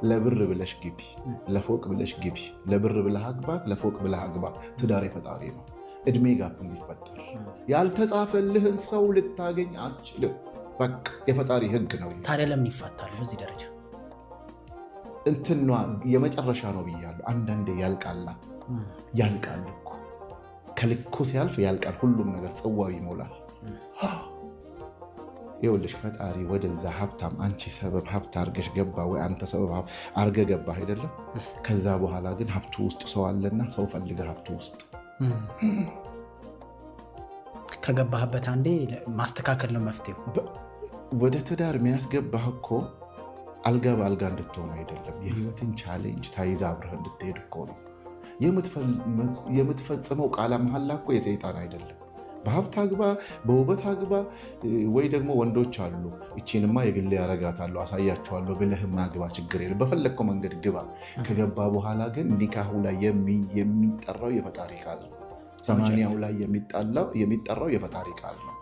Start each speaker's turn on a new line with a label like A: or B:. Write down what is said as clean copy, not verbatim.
A: ለብር ብለሽ ግቢ፣ ለፎቅ ብለሽ ግቢ፣ ለብር ብለህ አግባት፣ ለፎቅ ብለህ አግባ። ትዳር የፈጣሪ ነው። እድሜ gap እንዲፈጠር ያልተጻፈልህን ሰው ልታገኝ አትችልም። በቃ የፈጣሪ ህግ ነው።
B: ታዲያ ለምን ይፋታሉ በዚህ ደረጃ?
A: እንትኗ የመጨረሻ ነው ብያለሁ። አንዳንዴ ያልቃላ፣ ያልቃል እኮ፣ ከልኩ ሲያልፍ ያልቃል። ሁሉም ነገር ጽዋው ይሞላል። ይኸውልሽ ፈጣሪ ወደዛ ሀብታም አንቺ ሰበብ ሀብት አርገሽ ገባ ወይ አንተ ሰበብ አርገ ገባ አይደለም። ከዛ በኋላ ግን ሀብቱ ውስጥ ሰው አለና ሰው ፈልገ ሀብቱ ውስጥ
B: ከገባህበት አንዴ ማስተካከል ነው መፍትሄው።
A: ወደ ትዳር የሚያስገባህ እኮ አልጋ በአልጋ እንድትሆን አይደለም። የህይወትን challenge ታይዛ አብረህ እንድትሄድ እኮ ነው። የምትፈጽመው ቃለ መሐላ እኮ የሰይጣን አይደለም። በሀብት አግባ፣ በውበት አግባ፣ ወይ ደግሞ ወንዶች አሉ እቺንማ የግሌ ያረጋታለሁ አሳያቸዋለሁ ብለህም አግባ፣ ችግር የለም። በፈለግከው መንገድ ግባ። ከገባ በኋላ ግን ኒካሁ ላይ የሚጠራው የፈጣሪ ቃል ነው። 80ው ላይ የሚጠራው የፈጣሪ ቃል ነው።